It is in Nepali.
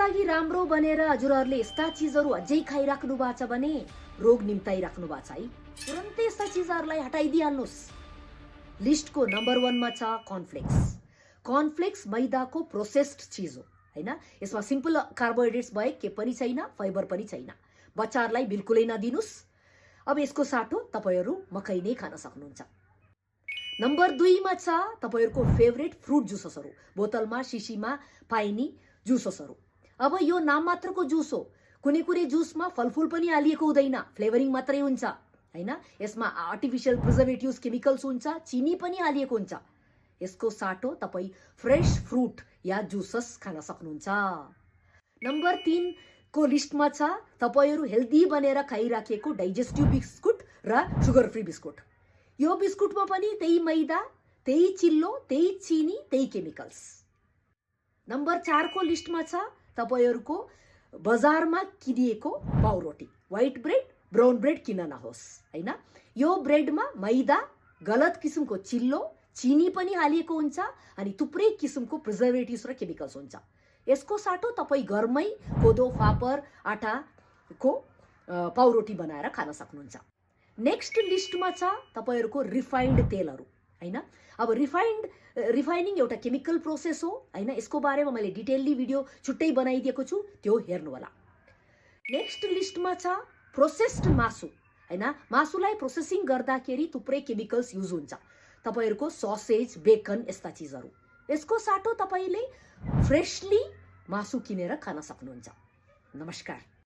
लागि राम्रो भनेर हजुरहरूले यस्ता चिजहरू अझै खाइराख्नु भएको छ भने रोग निम्ताइराख्नु भएको छ है। तुरन्तै यस्ता चिजहरूलाई हटाइदिइहाल्नुहोस्। लिस्टको नम्बर 1 मा छ कर्नफ्लेक्स। कर्नफ्लेक्स मैदाको प्रोसेस्ड चिज हो हैन। यसमा सिम्पल कार्बोहाइड्रेट्स भए के पनि छैन, फाइबर पनि छैन। बच्चाहरूलाई बिल्कुलै नदिनुस्। अब यसको साटो तपाईहरु मकै नै खान सक्नुहुन्छ। नम्बर 2 मा छ तपाईहरुको फेभरेट फ्रुट जुससहरु, बोतलमा शिशीमा पाइने जुससहरु। अब यो नाम मात्रको जुस हो। कुनै कुनै जुसमा फलफुल पनि हालिएको हुँदैन, फ्लेभरिङ मात्रै हुन्छ हैन। यसमा आर्टिफिशियल प्रिजर्भेटिभ्स केमिकल्स हुन्छ, चिनी पनि हालिएको हुन्छ। यसको साटो तपाई फ्रेश फ्रुट या जुसस खान सक्नुहुन्छ। नम्बर 3 को लिस्टमा छ तपाईहरु हेल्दी बनेर खाइराखेको डाइजेस्टिभ बिस्कुट र सुगर फ्री बिस्कुट। यो बिस्कुटमा पनि त्यही मैदा, त्यही चिल्लो, त्यही चिनी, त्यही केमिकल्स। नम्बर 4 को लिस्टमा छ तपाईहरुको बजारमा किनिएको पाउरोटी, व्हाइट ब्रेड, ब्राउन ब्रेड किन नहोस् हैन। यो ब्रेडमा मैदा, गलत किसिमको चिल्लो, चिनी पनि हालिएको हुन्छ अनि थुप्रै किसिमको प्रिजर्भेटिभ्स र केमिकल्स हुन्छ। यसको साटो तपाई घरमै कोदो, फापर, आटाको पाउरोटी बनाएर खान सक्नुहुन्छ। नेक्स्ट लिस्टमा छ तपाईहरुको रिफाइन्ड तेलहरु हैन। अब रिफाइनिङ एउटा केमिकल प्रोसेस हो हैन। यसको बारेमा मैले डिटेलली भिडियो छुट्टै बनाइदिएको छु, त्यो हेर्नु होला। नेक्स्ट लिस्टमा छ प्रोसेस्ड मासु हैन। मासुलाई प्रोसेसिङ गर्दाखेरि थुप्रै केमिकल्स युज हुन्छ। तपाईहरुको ससेज, बेकन यस्ता चीजहरु। यसको साटो तपाईले फ्रेशली मासु किनेर खान सक्नुहुन्छ। नमस्कार।